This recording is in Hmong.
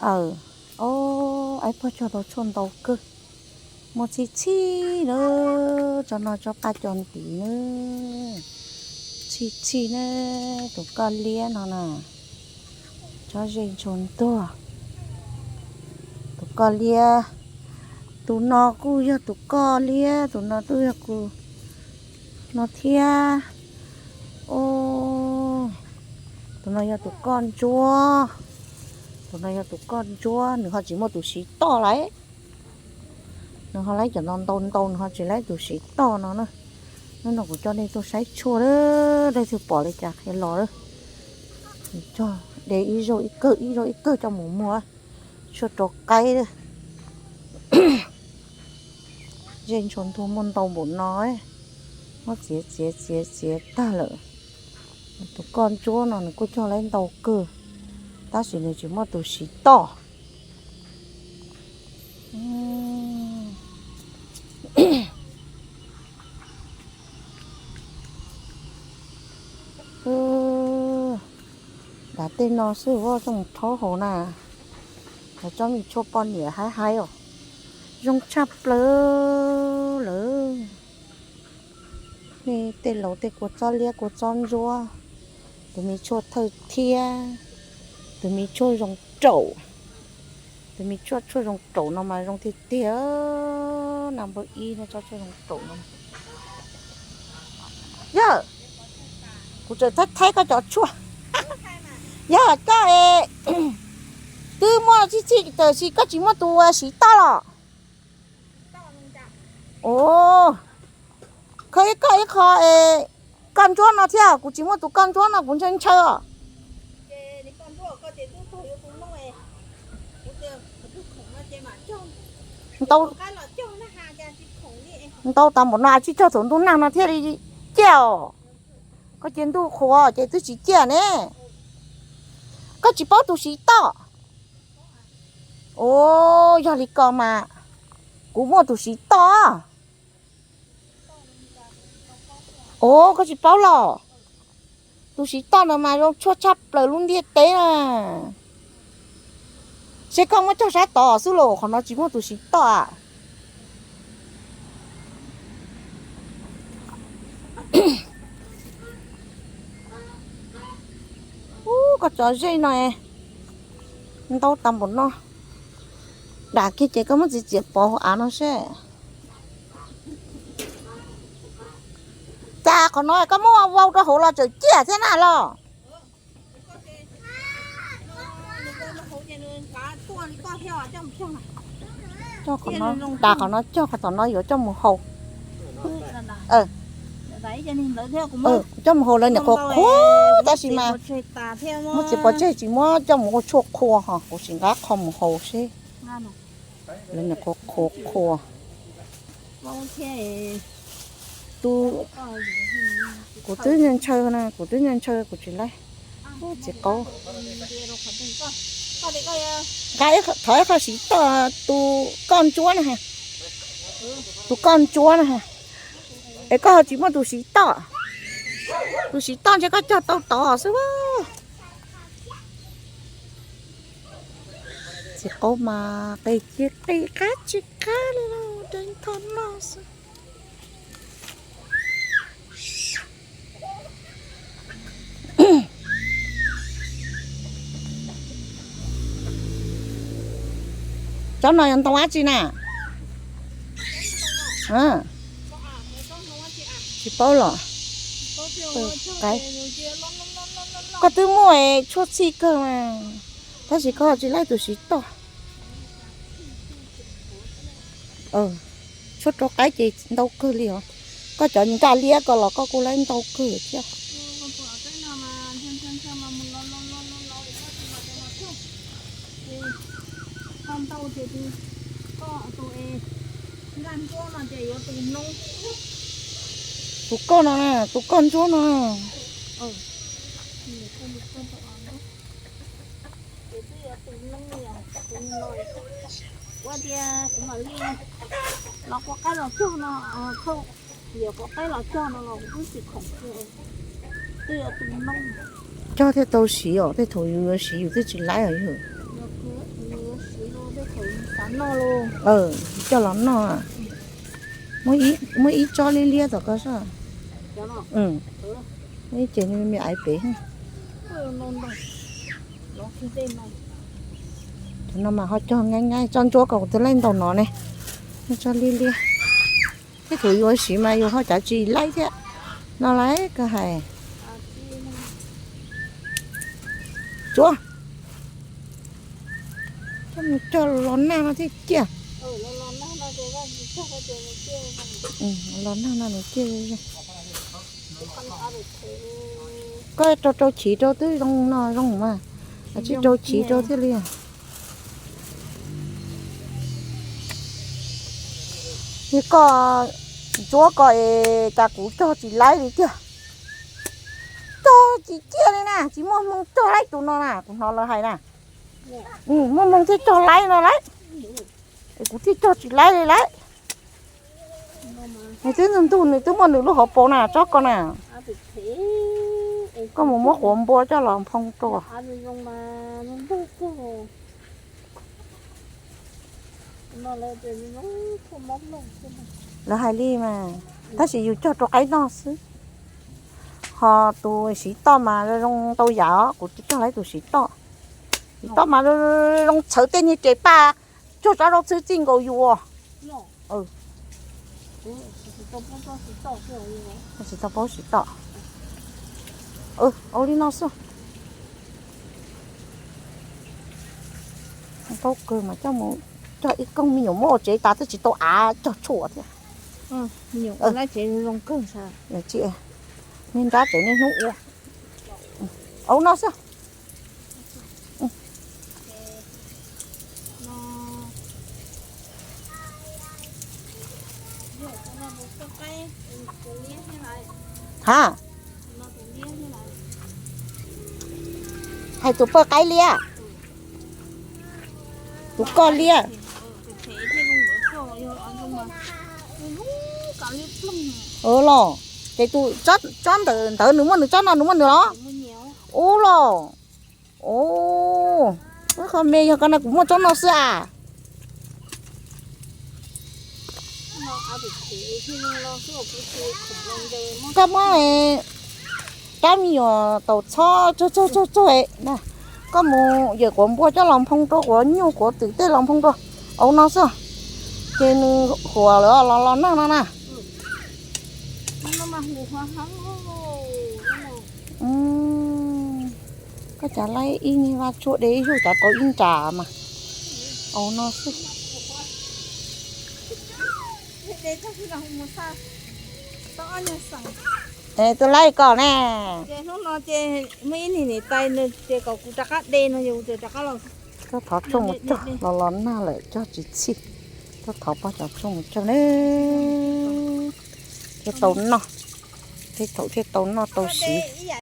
Aw, o, aib pog cog tau tshuaj ntau kawg. Muaj txhij txhij na, tsob no tsob qab cov ntiv na. Txhij txhij na, tus koj liab no na. Tsob zej ntshua ntuag. Tus koj liab, tus no kuj yog tus koj liab, tus no kuj yog kuv no thiab. O, tus no yog tus koj ntsuab. Tus no yog tus koj ntsuab, nws ho tsis muaj tus siv toj lawm. Nws ho laib cov no ntau ntau, nws ho tsis laib tus siv toj no na. Hnub no kuv coj nej tuaj saib tshuaj, leej twg pom li cas qhia los. Cog de ib zaug ib kawg ib zaug ib kawg coj mus muag tshuaj rau qaib. Zej ntshua ntuag muaj ntau npaum no, muab txiav txiav txiav txiav tag lawm. Tus koj ntsuab no nws kuj cog laib ntau kawg, tab sis nws tsis muaj tus siv toj. Dav tej no xwb, coj mus rhaub haus na. Cov tsob me tshuaj poj niam haib haib os, zoo tshaj plaws lawm. Nej tej laus tej kua txob liab kua txob ntsuab, tus me tshuaj thawj thiab, tus me tshuaj zoo raum, tus me tshuaj tshuaj zoo raum no mas zoo tiag tiag, number ib no tsob tshuaj zoo raum no. Yog, kuv tseem thaij thaib koj cov tshuaj. Yog koj es twb muaj txhij txhij tiam sis koj tsis muaj tus siv toj los? O, koj ib koj ib qho es koj ntsuab no thiab, kuv tsis muaj tus koj ntsuab no kuv ntshaw ntshaw os. Ntau, ntau tas npaum no tsis cog thaum ntuj nag no thiaj li ciaj os. Koj cia ntuj qhuav ces twb tsis ciaj ne. Koj tsis paub tus siv toj. O, yog li ko mas kuv muaj tus siv toj. O, koj tsis paub los? Tus siv toj no mas zoo tshuaj tshaj plaws lub ntiaj teb na. Seb koj muab cog sab tod xwb los, qhov no tsis muaj tus siv toj a. Ub, koj cov zej no ntau tas npaum no. Dam kiag ces koj muab txiav txiav pov hauv av no seb. Cas qhov no koj muab vau rau hauv los tseem ciaj thiab na los? Cog qhov no, dam qhov no cog, qhov tom no yuav coj mus haus. Coj mus haus lawv niam qhuav qhuav tab sis mas muab txiav pov tseg tsis muab coj mus ua tshuaj qhua ho, kuv sim nqa qho mus haus seb. Lawv niam qhuav qhuav qhuav. Tus, kuv twb ntshaw na, kuv twb ntshaw kuv tsis laib. Txiv qaub, nqa thov ib qho siv toj tus koj ntsuab na ha. Tus koj ntsuab na ha. Es koj ho tsis muaj tus siv toj. Tus siv toj ntshe koj cog tau tod xwb. Txiv qaub mas qis cia qis qab tsis qab li los deev tho noj xwb. Tsob no yog ntoo dab tsi na? Tsis paub los. Koj twb muaj tshuaj txhij kawg mas, tab sis koj tsis laib tus siv toj. Tshuaj rau qaib ces ntau kawg li os. Koj cov nkaj liab ko los koj kuj laib ntau kawg thiab. Tus koj no, tus koj ntsuab no. Ua tias kuv mam li los kua qaib los cog no, thauj, yog kua qaib los cog no los kuv twb tsis khoom kiag. Twb yuav tus no cog thiaj tau siv os, tej thaum yus yuav siv yus twb tsis laib os yog. Coj los noj. Muaj ib tsob liab liab tom ko soj. Muaj ib ces me me aiv pem. Cov no mas ho cog ngai ngai, tsob ntsuab kom kuv tus laij ntaus no ne. Tsob liab liab. Tej thaum yuav siv mas yus ho cav tsis laib thiab no lauj koj hais. Tsuav, coj mus cog los nag no thiaj ciaj. Los nag no nws ciaj. Koj rau rau chiv rau twb zoo no zoo mas, tsis rau chiv rau thiaj li. Koj ntsuab ko es cas kuv cog tsis laib li tiag. Cog tsis ciaj li na, tsis muaj hmoo cog laib tus no na, kuv hnov lawv hais na. Muaj hmoo thiaj cog laib no lauj. Es kuv thiaj cog tsis laib li lauj. Nws twb ntug ntug, nws twb muaj nws lub hauv paus na, tsob ko na. Koj mus muab quav npua coj los nphoo rau. Lawv hais li mas, tab sis yus cog rau qaib noj xwb. Ho tus siv toj mas zoo tau yam os, kuv cog laib tus siv toj. Siv toj mas zoo txhawv tej niag ces paj cuag tsob zaub txhwb txij nkaus yus. Tsis tau paub siv toj. Ua li no xwb. Paub kawg mas coj mus cog ib koog, me nyuam muab ua tsev tas twb tsis tau av cog tshuaj thiab. Niag nrab tsev zoo kawg. Niag nrab tsev niaj hnub ua. Ua no xwb. Ha, hais tus pawj qaib liab, tus koj liab. Los, ces tus tsob ntawd nws muaj nws tsob no nws muaj nws los. Ub los. Ub, qhov me yog ko no kuv muaj tsob no xwb as. Koj muab rab me nyuam taus txhob tsaug tsaug tsaug tsaug. Koj mus yawm quav npua coj los nphoo rau, quav nyuj quav twm tej los nphoo rau. Ua no xwb. Ces nws huam lawm los los nag no na. Koj cav laib ib niag vaj tshuaj de ib zaug cav tau ib nra mas. Ua no xwb. Tus laib koj ne. Koj thov tshuaj mus cog, los los nag lawm cog tsis txhij. Koj thov pog cov tshuaj mus cog ne. Thiaj tau noj, tej thaum thiaj tau noj tau siv.